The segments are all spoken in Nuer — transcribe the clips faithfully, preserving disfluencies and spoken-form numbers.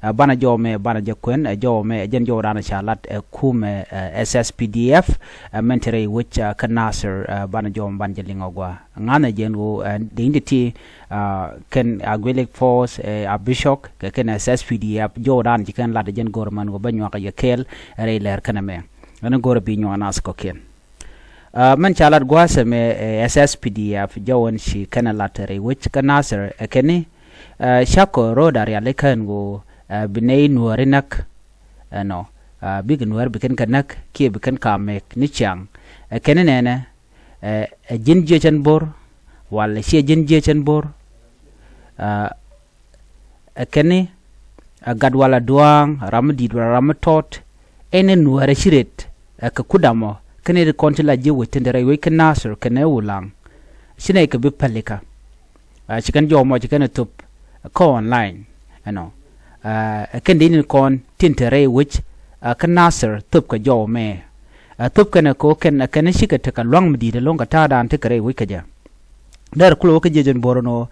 Ɛ banɛ jɔw mɛ banɛ jɛ kuɛn ɛ jɔw mɛ ɛ jɛn jɔw danɛ ca lat ɛ kumɛ ɛ S S P D F ɛ mɛn te rɛy wec ɛ kä Nasir ɛ banɛ jɔw mɛ banɛ jɛ liŋ ɔ gua. Ŋa̱n ɛ jɛn ɣöö ɛ di̱ny ti ti ɛ kɛn a Guilik Force ɛ a Bishop kɛ kɛn S S P D F jɔw danɛ ci kɛn lat ɛ jɛn go̱r mɛn ɣöö bä nyuak ɛ yɛ kɛɛl ɛ rɛy lɛr kɛn ɛ mɛ. Ɛn go̱r ɛ bi nyuak nath kɔ̱kiɛn. Ɛ mɛn ca lat gua̱a̱th ɛmɛ ɛ S S P D F jɔwän ci kɛn ɛ lat rɛy wec kä Nasir ɛ kɛn ni ɛ cakɔ ro̱o̱da rialikä ɛn ɣöö ɛ bi nɛy nuääri näk. Ɛnɔ ɛ bikɛ nuäär bi kɛn kɛ näk kiɛ bi kɛn ka mɛk ni ciaŋ. Ɛ kɛn ni nɛnɛ ɛ ɛ ji̱n jiecän bo̱r wal ɛ ciɛ ji̱n jiecän bo̱r. Ɛ ɛ kɛn ni ɛ gat wal a duaaŋ ram mi di̱i̱t wal a ram mi tɔt. Ɛn ni nuäärɛ ci ret ɛ kɛ kudamɔ kɛn ni ri kɔn ti la ji̱ wec tin te rɛy wec kä Nasir kɛn ni wulaŋ. Ci nɛy kɛ bi pälikä. Ɛ ci kɛn jɔw mɔ ci kɛn ɛ thop kä online ɛnɔ. Ɛ kɛn dee ni kɔn tin te rɛy wec ɛ kä Nasir thop kɛ jɔw mɛ. Ɛ thop kɛn ɛ kɛ ɣöö kɛn ɛ kɛn cikɛ tekɛ lua̱ŋ mi di̱i̱t ɛlɔ̱ŋ kɛ ta̱a̱dan tekɛ rɛy wec kɛ jɛ. Dɛr kulɛ wä kä jiecän bo̱r ɛn ɣöö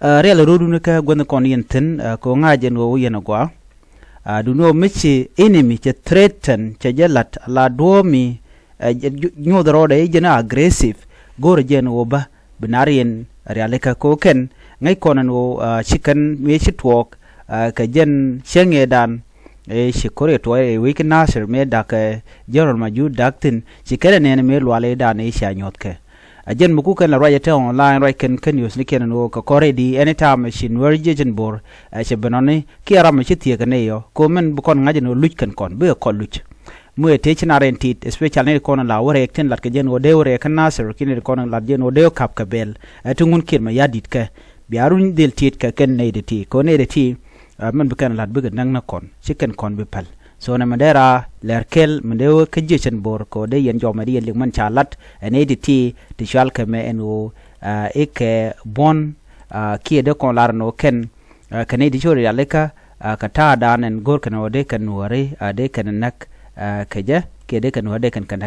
ɛ riɛl ɛ ro̱o̱dun kä guänh kɔn yɛn thi̱n ɛ kɛ ɣöö ŋa̱c ɛn ɣöö wä yɛn ɛ gɔaa. Ɛ duundɛ ɣöö mi ci enemy cɛ threaten cɛ jɛ la̱t la duɔ̱ɔ̱mi ɛ jɛ nyoth rɔɔdɛ i̱ jɛn aggressive. Go̱o̱rɛ jɛ ɛn ɣöö bä bi nar yɛn rialikä kɛ ɣöö kɛn ŋäc kɔn ɛn ɣöö ɛ ci kɛn mëë ci tuɔɔk ɛ kɛ jɛn cäŋ ëëdan. Ëë ci ko̱r yɛ tuɔɔk ɛ wec kä Nasir mëë da̱k ɛ General Majur da̱k thi̱n ci kɛn ɛ nɛɛni mëë lual ëëdan ëë cia nyuɔ̱thkɛ. Ɛ jɛn mi ku kɛn la ruac ɛ te online ruac kɛn kä news ni kiɛn ɛn ɣöö kɛ kɔr rɛy di anytime ci nuäär jiecän bo̱r ɛ cɛ ben ɔni kiɛ ram mi ci thieekä nɛy ɔ kɛ ɣöö mɛn bi kɔn ŋa̱c ɛn ɣöö luc kɛn kɔn bikɛ kɔn luc. Mi ɛ tëë ci na rɛn ti̱i̱t especially nɛy kɔn la wä rɛɛk tin lat kɛ jɛn ɣöö dee wä rɛɛk kä Nasir kiɛ nɛy kɔn lat jɛn ɣöö dee wä ka̱p kɛ bɛl ɛ ti ŋun kiɛt mɛ ya̱di̱t kɛ bia run dhil ti̱i̱t kɛ kɛn nɛy ti ti kɛ ɣöö nɛy ti ti. Ɛ mɛn bi kɛn lat bikɛ näk ni kɔn ci kɛn kɔn bi päl. So nɛ mɛ dee ra lɛr kɛl mɛ dee wä kä jiecän bo̱r kɛ ɣöö dee yɛn jɔmɛ di yɛn liŋ mɛn ca lat ɛ nɛy ti ti ti cual kɛ mɛ ɛn ɣöö ɛ ikɛ buɔ̱n ɛ kiɛ dee kɔn lar ɛn ɣöö kɛn ɛ kɛ nɛy ti ci wä rialikä ɛ kɛ ta̱a̱dan ɛn go̱r kɛn ɣöö dee kɛn nuääri ɛ dee kɛn näk ɛ kɛ jɛ kiɛ dee kɛn nuääri dee kɛn kɛ näk.